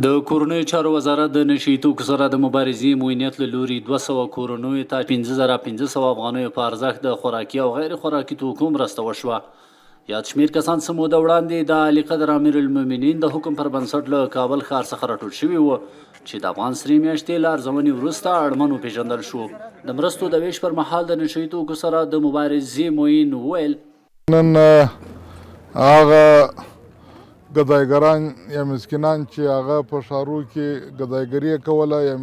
د کورنیو چارو وزارت د نشه يي توکو سره د مبارزې معینیت له لوري 200 کورنیو ته 5500 افغانیو په ارزښت د خوراکي او غیر خوراکي توکو مرسته وشوه. یاد شمېر کسان څه موده وړاندې د عالیقدر امیرالمؤمنین د حکم پر بنسټ له کابل ښار څخه راټول شوي وو چې د افغان سرې میاشتې له ارزونې وروسته اړمن وپېژندل شو. د مرستو د وېش پر مهال د نشه يي توکو سره د مبارزې معین وویل، نن هغه ګدایګران یا مسکینان چې هغه په ښارو کې ګدایګري یې کوله یا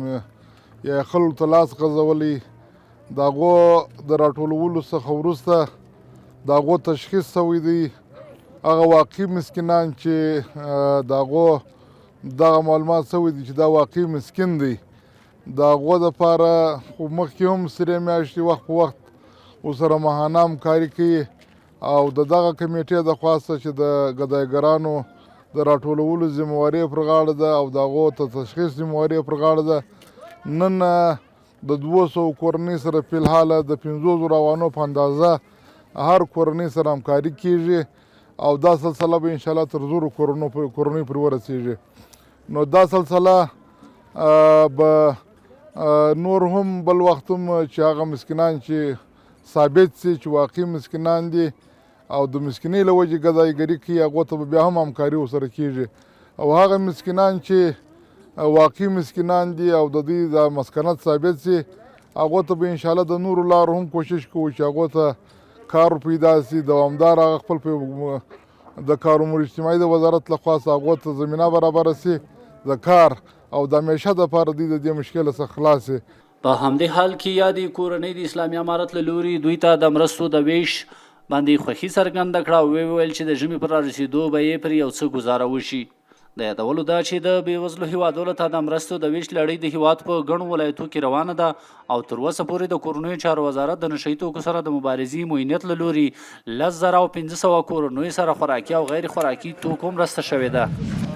یې خلکو ته لاس غځولی، د هغو د راټولولو څخه وروسته د هغو تشخیص شوی دی. هغه واقعي مسکینان چې د هغو دغه معلومات شوی دی چې دا واقعي مسکین دی، د هغو دپاره خو مخکې هم سرې میاشتې وخت په وخت ورسره ماهانه همکاري کوي او د دغه کمیټې د خوا څخه چې د ګدایګرانو د راټولولو ذمهواري پر غاړه ده او د هغو ته تشخیص ذمهواري پر غاړه ده، نن د 200 کورنۍ سره فی الحال د 50,000 افغانو په اندازه هر کورنۍ سره همکاري کیږي او دا سلسله به انشاءالله تر 1000 کورنۍ پورې ورسیږي. نو دا سلسله به نور هم بل وخت هم چې هغه مسکینان چې ثابت سي چې واقعي مسکینان دي او د مسکینۍ له وجې ګدایګري کوي، هغو ته به بیا هم همکاري ورسره کیږي. او هغه مسکینان چې واقعي مسکینان دي او د دوی د مسکنت ثابت سي، هغو ته به انشاءالله د نورو لارو هم کوشش کوو چې هغو ته کار پیدا سي، دوامدار هغه خپل د کار امور اجتماعي د وزارت له خوا څخه هغو ته زمینه برابره سي د کار او د همیشه دپاره دوی د دې مشکل څخه خلاص سي. په همدې حال کې یادې کورنۍ د اسلامي امارت له لوري دوی ته د مرستو د ویش باندې خوښي څرګنده کړه او ویې ویل چې د ژمي پر رارسېدو به یې پر یو څه ګزاره وشي. د یادولو ده چې د بېوزلو هېوادولو ته د مرستو د ویش لړۍ د هېواد په ګڼو ولایتو کې روانه ده او تر اوسه پورې د کورنیو چارو وزارت د نشه يي توکو سره د مبارزې معینیت له لوري 10500 کورنیو سره خوراکي او غیر خوراکي توکو مرسته شوې ده.